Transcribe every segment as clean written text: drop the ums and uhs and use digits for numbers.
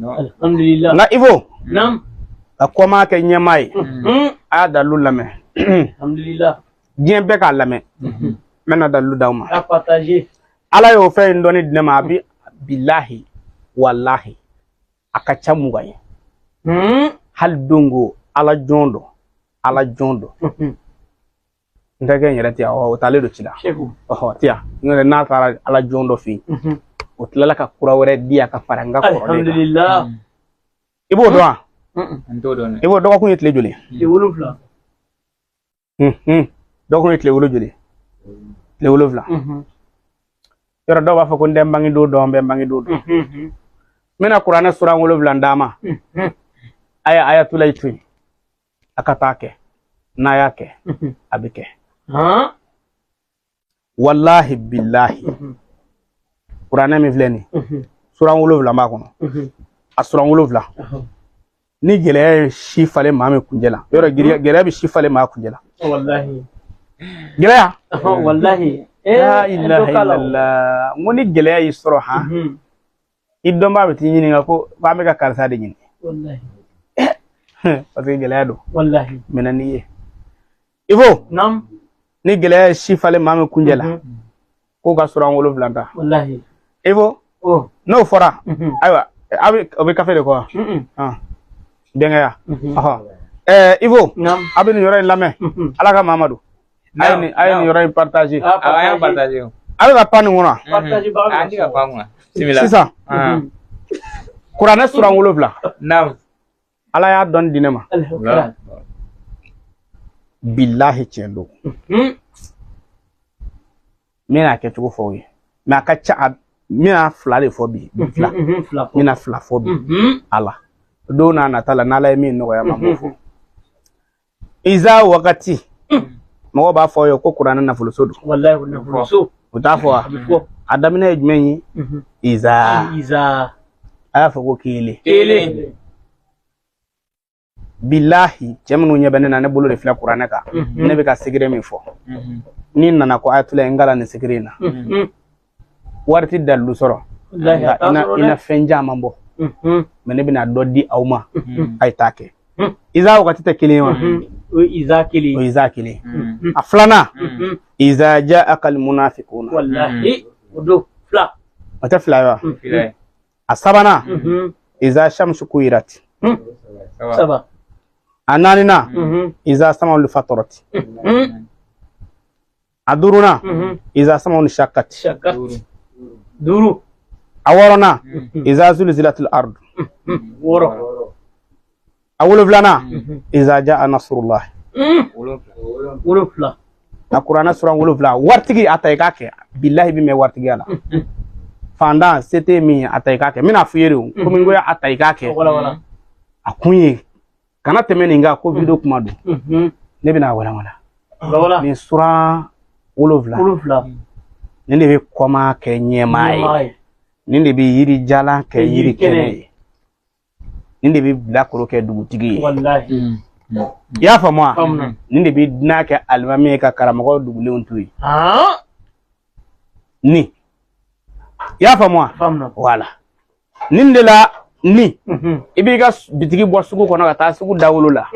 Alhamdulillah. Nka Ivo, Naam. ka kɔma kɛ ɲɛmaa ye, a y'a dalilu lamɛn. Alhamdulillah. Diɲɛ bɛɛ k'a lamɛn, n bɛna dalilu d'aw ma. A partager. Ala y'o fɛn in dɔnni di ne ma, a bi bilahi walahi, a ka ca 20 ye. Hali dongo ala jɔn dɔ, ala jɔn dɔ, n tɛ kɛ n yɛrɛ tɛ yan, o taalen don ci la. Seku. Ɔhɔ, ti yan n'o tɛ, n'a taara ala jɔn dɔ fɛ yen, o tilala ka kura wɛrɛ di yan ka fara n ka kɔrɔlen kan. Alhamdulillah. I b'o dɔn wa? N t'o dɔn dɛ. I b'o dɔgɔkun ye tile joli? Tile 7. Dɔgɔkun ye tile wolo joli? Tile 7. Yɔrɔ dɔw b'a fɔ ko n tɛ n bange don dɔn, n bɛ n bange don dɔn. N bɛna kuranɛ suran 7 d'a ma. A ye ayatulayi to yen, a ka taa kɛ. N'a y'a kɛ, a bɛ kɛ. Walahi bilahi, kuranɛ min filɛ nin, suran 7 b'a kɔnɔ. A suran 7, ni gɛlɛya ye si falen maa min kunjɛ la, yɔrɔ gɛlɛya bɛ si falen maa kunjɛ la. Wallahi. Gɛlɛya. Wallahi. La ilaha illallah. N ko ni gɛlɛya y'i sɔrɔ han, i dɔnbaa bɛ t'i ɲininka ko an bɛ ka karisa de ɲini. Wallahi. Parce que gɛlɛya don. Wallahi. Mɛnɛ n'i ye Ivo. Naam. Ni gɛlɛya ye si falen maa min kunjɛ la, k'o ka suran 7 ta. Wallahi. Ivo. Oh. N'o fɔra, ayiwa, a bɛ o bɛ kafe de kɔ wa? Bɛnkɛya. Ɔhɔ, Ivo. Naam. A bɛ nin yɔrɔ in lamɛn. Ala ka Mamadu, a ye nin, a ye nin yɔrɔ in partager. Awɔ, an y'a partager o. A bɛ ka pan nin kɔnɔ. Partager baga. An ti ka pan kunna. Bismillah. Sisan, kuranɛ suran 7. Naam. Ala y'a dɔn di ne ma. Alhamdulillah. Bilahi, tiɲɛ don. N bɛna a kɛcogo fɔ aw ye, mais a ka ca a, n bɛna fila de fɔ bi, fila. Fila N bɛna fila fɔ bi. Ala don n'a nata la, n'Ala ye min nɔgɔya ma, n b'o fɔ. Iza wagati, mɔgɔw b'a fɔ aw ye ko kuranɛ nafoloso don. Wallahi, o nafolo so. U t'a fɔ wa? A bɛ fɔ. A daminɛ ye jumɛn ye? Iza. Iza. A y'a fɔ ko kelen. Kelen. Bilahi, cɛ minnu ɲɛ bɛ ne na, ne bolo de filɛ kuranɛ kan, ne bɛ ka secret min fɔ, ni nana ko ayatula n kalan nin secret in na, wari tɛ dalilu sɔrɔ. Wallahi, a nka t'a i na sɔrɔ i na dɛ. Fɛn caman bɔ, mais ne bɛna dɔ di aw ma, a ye taa kɛ. Iza wagati tɛ kelen ye wa? O ye iza kelen. O ye iza kelen. A filanan, iza ja'aka almunafiquna. Wallahi, o don fila. O tɛ fila ye wa? Fila ye. A sabanan, iza shamsu kuwirat. Saba. Saba. A naaninan, iza samawul fatarat. A duurunan, iza samawul shakkat. Shaka. Duuru. A wɔɔrɔnan, iza zulzilatil ard. Wɔɔrɔ. A wolonfilanan, iza ja'a nasrullah. 7. 7. A kuranɛ suran 7, waritigi, a ta i k'a kɛ. Bilahi, bi mɛn waritigiya la. Fantan se tɛ min ye, a ta i k'a kɛ. N bɛna f'i ye de, o komi n ko a ta i k'a kɛ. Wala wala. A kun ye kana tɛmɛ nin kan ko vidéo kuma don, ne bɛna walawala. Wala wala. Nin suran 7, 7. Nin de bɛ kɔma kɛ ɲɛmaa ye. Ɲɛmaa ye. Nin de bɛ yiri jalan kɛ yiri kɛnɛ kɛnɛ. ye. Nin de bɛ bilakoro kɛ dugutigi ye. Wallahi. I y'a faamu wa? Faamu. Nin de bɛ dunan kɛ alimami ye ka karamɔgɔ dugulenw to yen. Nin, i y'a faamu wa? Faamu. Wala nin de la, ni i b'i ka bitigi bɔ sugu kɔnɔ ka taa sugu dawolo la,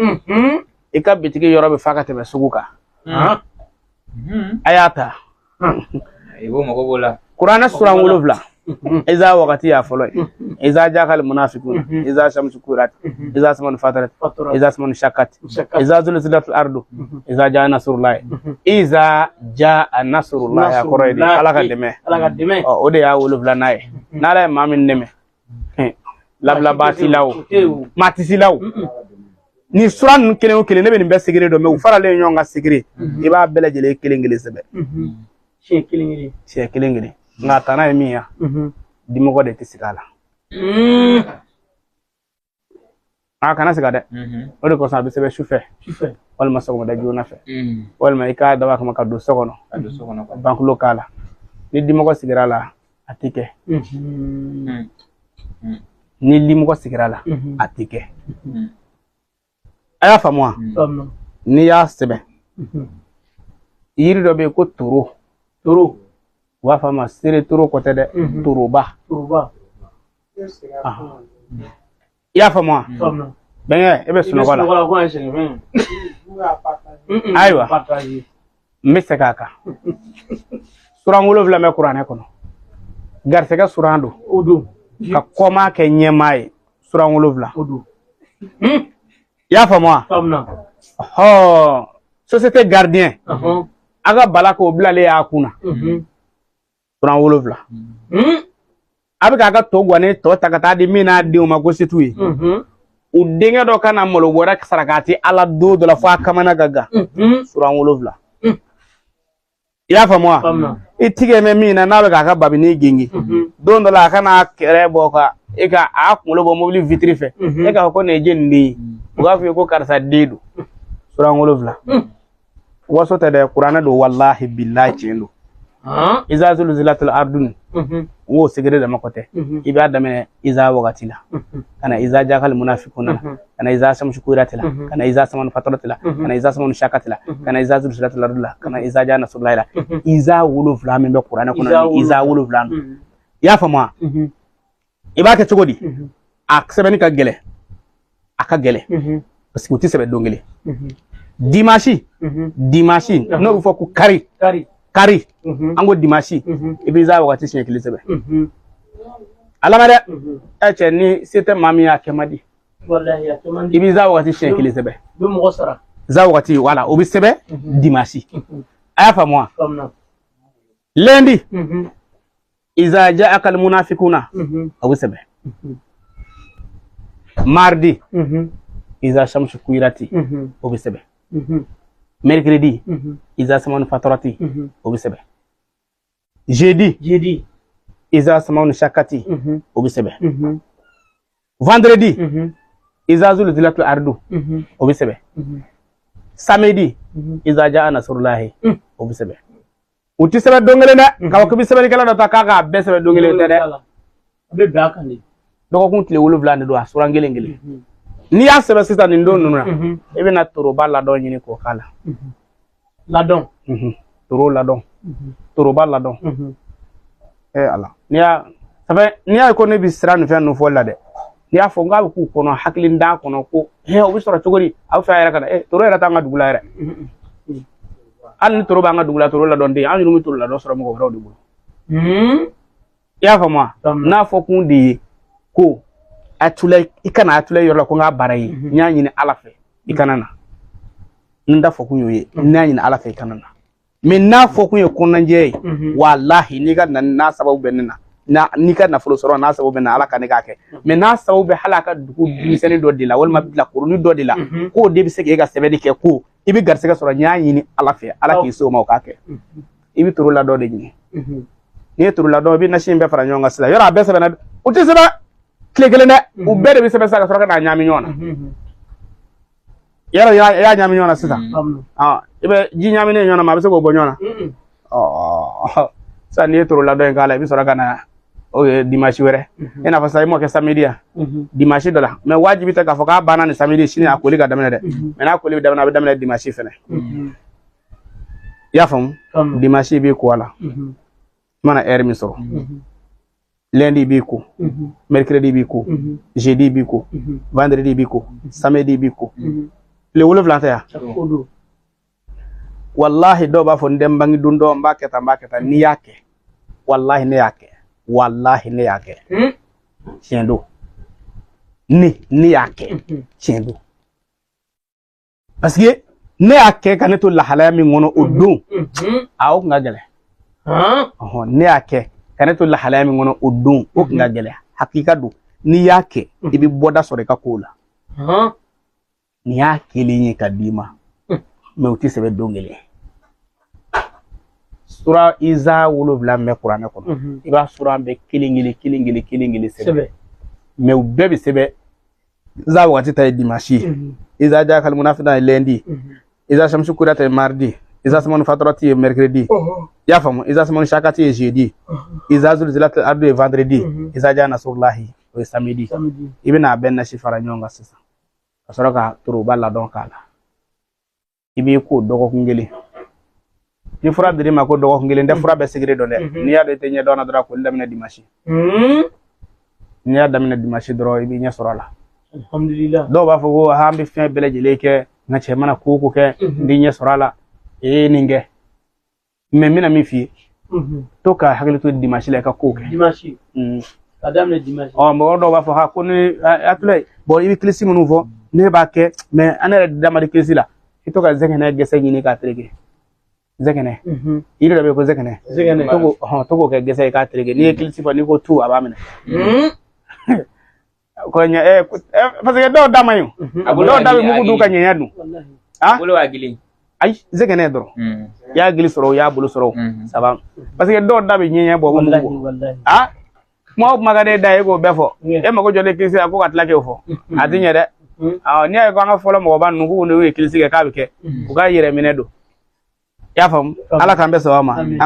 i ka bitigi yɔrɔ bɛ fa ka tɛmɛ sugu kan. A y'a ta. I b'o mago b'o la. Kuranɛ suran 7, iza wagati y'a fɔlɔ ye, iza jakal munafiqun, iza shamsu kurat, iza samanu fatarat, Fatarat. Iza samanu shakat, Shakat. Iza zulzilatul ardu, iza jaa nasrullah. Iza jaa nasrullah, a kɔrɔ ye di? Ala ka dɛmɛ. Ala ka dɛmɛ. Ɔ, o de y'a wolonfilanan ye. N'Ala ye maa min dɛmɛ, labilabaa t'i la, o maa tɛ s'i la. O nin sura ninnu kelen o kelen, ne bɛ nin bɛɛ secret dɔn, mais u faralen ɲɔgɔn kan secret, i b'a bɛɛ lajɛlen kelen kelen sɛbɛn. Siɲɛ kelen kelen. Siɲɛ kelen kelen. Nka a tana ye min ye, dimɔgɔ de tɛ sigi a la. A kana siga dɛ. O de kosɔn a bɛ sɛbɛn sufɛ. Sufɛ. Walima sɔgɔmada joona fɛ, walima i k'a dabɔ a kama ka don so kɔnɔ. Ka don so kɔnɔ. Bankulo k'a la. Ni dimɔgɔ sigira a la, a tɛ kɛ. Ni limɔgɔ sigira a la, a tɛ kɛ. A y'a faamu wa? Faamu. N'i y'a sɛbɛn, yiri dɔ bɛ yen ko toro. Toro. U b'a fɔ a ma seere toro, kɔ tɛ dɛ, toroba. Toroba. I y'a faamu wa? Bɛnkɛ, e bɛ sunɔgɔ la. Ayiwa, n bɛ segin a kan. Suran 7 bɛ kuranɛ kɔnɔ. Garisɛgɛ suran don. O don. Ka kɔma kɛ ɲɛmaa ye. Suran 7. O don. I y'a faamu wa? Ɔhɔ, société gardien. A ka bala k'o bilalen y'a kun na. Suran 7. A bɛ k'a ka to guwanen tɔ ta ka taa di min n'a denw ma ko setu ye. U denkɛ dɔ ka na malo wɛrɛ sarakati ala don dɔ la fo a kamana ka gan. Suran 7. I y'a faamu wa? I tigɛ bɛ min na n'a bɛ k'a ka babini gengen. Don dɔ la a kana kɛrɛ bɔ ka e ka a kunkolo bɔ mobili vitiri fɛ. E k'a fɔ ko nin ye jɛni den ye. U b'a fɔ i ye ko karisa den don. Suran 7. Waso tɛ dɛ, kuranɛ don, walahi bilahi tiɲɛ don. Iza zulzilatil ardun. N k'o secret dama ko tɛ. I b'a daminɛ iza wagati la. Ka na iza jakal munafikuna la. Ka na iza samsu kuwirati la. Ka na iza samanu fatarati la. Ka na iza samanu shakati la. Ka na iza zulzilatil ardu la. Ka na iza ja nasrullahi la. Iza 7 min bɛ kuranɛ kɔnɔ ni iza 7 don. I y'a faamu wa? I b'a kɛ cogo di? A sɛbɛnni ka gɛlɛn. A ka gɛlɛn. Parce que u tɛ sɛbɛn don kelen. Dimanche. Dimanche. N'o bɛ fɔ ko kari. Kari. An ko dimanche. I bɛ iza wagati siɲɛ kelen sɛbɛn. A lamɛn dɛ. Ɛ cɛ, ni se tɛ maa min ye a kɛ man di. I bɛ iza wagati siɲɛ kelen sɛbɛn. Iza wagati wala o bɛ sɛbɛn dimanche. A y'a faamu wa? Lundi. Iza ja'akal munafikuna. O bɛ sɛbɛn. Mardi. Iza shamsu kuwirati. O bɛ sɛbɛn. Mercredi. Iza samanu fatarati. O bɛ sɛbɛn. Jeudi. Iza samanu shakati. O bɛ sɛbɛn. Vendredi. Iza zulzilatul ardu. O bɛ sɛbɛn. Samedi. Iza ja'a nasrullahi. O bɛ sɛbɛn. U tɛ sɛbɛn don kelen dɛ. K'a fɔ k'i bɛ sɛbɛnnikɛla dɔ ta k'a k'a bɛɛ sɛbɛn don kelen tɛ dɛ. A bɛ bɛn a kan de. Dɔgɔkun tile 7 de don a suran kelen kelen. N'i y'a sɛbɛn sisan nin don ninnu na, i bɛna toroba ladɔn ɲini k'o k'a la. Ladɔn. Toro ladɔn. Toroba ladɔn. Ala. N'i y'a sɛbɛn, n'i y'a ye ko ne bɛ siran nin fɛn ninnu fɔli la dɛ. N'i y'a fɔ n k'a bɛ k'u kɔnɔ hakili t'a kɔnɔ ko hɛ o bɛ sɔrɔ cogo di, a bɛ fɛ a yɛrɛ ka na toro yɛrɛ t'an ka dugu la yɛrɛ. Hali ni toro b'an ka dugu la, toro ladɔn tɛ yen. An yɛrɛ bɛ toro ladɔn sɔrɔ mɔgɔ wɛrɛw de bolo. I y'a faamu wa? N'a fɔ kun de ye ko a tula i kana a tula yɔrɔ la ko n k'a baara ye, n y'a ɲini Ala fɛ i kana na. N da fɔ kun y'o ye, n y'a ɲini Ala fɛ i kana na. Mais n'a fɔ kun ye kɔnɔnajɛ ye, walahi n'i ka na n'a sababu bɛ ne na, n'i ka nafolo sɔrɔ n'a sababu bɛ na, Ala ka ne k'a kɛ. Mais n'a sababu bɛ hali a ka dugu denmisɛnnin dɔ de la walima bilakoronin dɔ de la, k'o de bɛ se k'e ka sɛbɛnni kɛ ko i bɛ garisɛgɛ sɔrɔ, n y'a ɲini Ala fɛ, Ala k'i se o ma o k'a kɛ. I bɛ toro ladɔn de ɲini. N'i ye toro ladɔn, i bɛ nasi in bɛɛ fara ɲɔgɔn kan sisan. Yɔrɔ a bɛɛ sɛbɛnna, u tɛ sɛbɛn tile kelen dɛ, u bɛɛ de bɛ sɛbɛn sisan ka sɔrɔ ka n'a ɲagami ɲɔgɔn na. Yɔrɔ i y'a ɲagami ɲɔgɔn na sisan, i bɛ ji ɲagaminen ɲɔgɔn na ma, a bɛ se k'o bɔ ɲɔgɔn na. Sisan n'i ye toro ladɔn in k'a la, i bɛ sɔrɔ ka na o ye dimanche wɛrɛ. I n'a fɔ sisan i m'o kɛ samedi yan, dimanche dɔ la. Mais wajibi tɛ k'a fɔ k'a banna ni samedi sini a koli ka daminɛ dɛ. Mais n'a koli bɛ daminɛ, a bɛ daminɛ dimanche fɛnɛ. I y'a faamu? Dimanche i b'i ko a la. I mana heure min sɔrɔ. Lundi b'i ko, mercredi b'i ko, jeudi b'i ko, vendredi b'i ko, samedi b'i ko. Tile 7 tɛ yan. Walahi dɔw b'a fɔ n tɛ n bange don dɔn, n b'a kɛ tan, n b'a kɛ tan. N'i y'a kɛ, walahi ne y'a kɛ, walahi ne y'a kɛ. Tiɲɛ don. Ne y'a kɛ, tiɲɛ don. Parce que ne y'a kɛ ka ne to lahalaya min kɔnɔ o don, a o kun ka gɛlɛn. Ne y'a kɛ ka ne to lahalaya min kɔnɔ o don, o kun ka gɛlɛn. Hakika don, n'i y'a kɛ, i bɛ bɔda sɔrɔ i ka kow la. Nin y'a kelen ye ka d'i ma, mais u tɛ sɛbɛn don kelen. Sura iza 7 bɛ kuranɛ kɔnɔ, i b'a sura bɛɛ kelen kelen kelen kelen kelen kelen sɛbɛn. Mais u bɛɛ bɛ sɛbɛn. Iza wagati ta ye dimanche ye, iza jakal munafiqina ye lundi, iza shamsu kuwirati ye mardi, iza samanu fatarati ye mercredi. I y'a faamu? Iza samanu shakati ye jeudi, iza zulzilatil ardu ye vendredi, iza ja nasrullahi o ye samedi. I bɛna a bɛɛ nasi fara ɲɔgɔn kan sisan ka sɔrɔ ka toroba ladɔn k'a la. I b'i ko dɔgɔkun kelen. Ni fura dir'i ma ko dɔgɔkun kelen tɛ, fura bɛɛ secret dɔn dɛ. N'i y'a dɔn i tɛ ɲɛ dɔn na dɔrɔn, a koli daminɛ dimanche. N'i y'a daminɛ dimanche dɔrɔn, i b'i ɲɛ sɔrɔ a la. Alhamdulillah. Dɔw b'a fɔ ko an bɛ fɛn bɛɛ lajɛlen kɛ, nka cɛ mana ko o ko kɛ, n tɛ ɲɛ sɔrɔ a la. Ee, nin kɛ, mais n bɛna min f'i ye, to ka hakili to dimanche la, i ka kow kɛ. Dimanche. Ka daminɛ dimanche. Ɔ, mɔgɔ dɔw b'a fɔ ha ko ne Atulayi, bon, i bɛ kilisi minnu fɔ, ne b'a kɛ, mais an yɛrɛ da man di kilisi la. I to ka zɛgɛnɛ gɛsɛ ɲini k'a tereke, zɛgɛnɛ, yiri dɔ bɛ yen ko zɛgɛnɛ. Zɛgɛnɛ. To k'o, ɔhɔn, to k'o kɛ gɛsɛ ye k'a tereke. N'i ye kilisi fɔ, n'i ko tu, a b'a minɛ. Ko ɲɛ ɛ, parce que dɔw da man ɲi o. A bolo Dɔw da bɛ b'a mugu dun ka ɲɛɲɛ dun. Wallahi. Ah? Bolo b'a gili. Ayi, zɛgɛnɛ dɔrɔn, i y'a gili sɔrɔ o, i y'a bolo sɔrɔ o, saba, parce que dɔw da bɛ ɲɛɲɛ bɔ, o bɛ Wallahi, mugu bɔ. Wallahi. Ah, kuma o kuma ka di e da ye, e k'o bɛɛ fɔ. Yeah. E mago jɔlen kilisi la ko ka tila k'o fɔ, a ti ɲɛ dɛ. Awɔ, n'i y'a ye ko an ka fɔlɔ mɔgɔba ninnu k'u n'u ye kilisi kɛ k'a bɛ kɛ, u ka yɛrɛ minɛ don. I y'a faamu? Ala k'an bɛɛ sababa ma. Amin.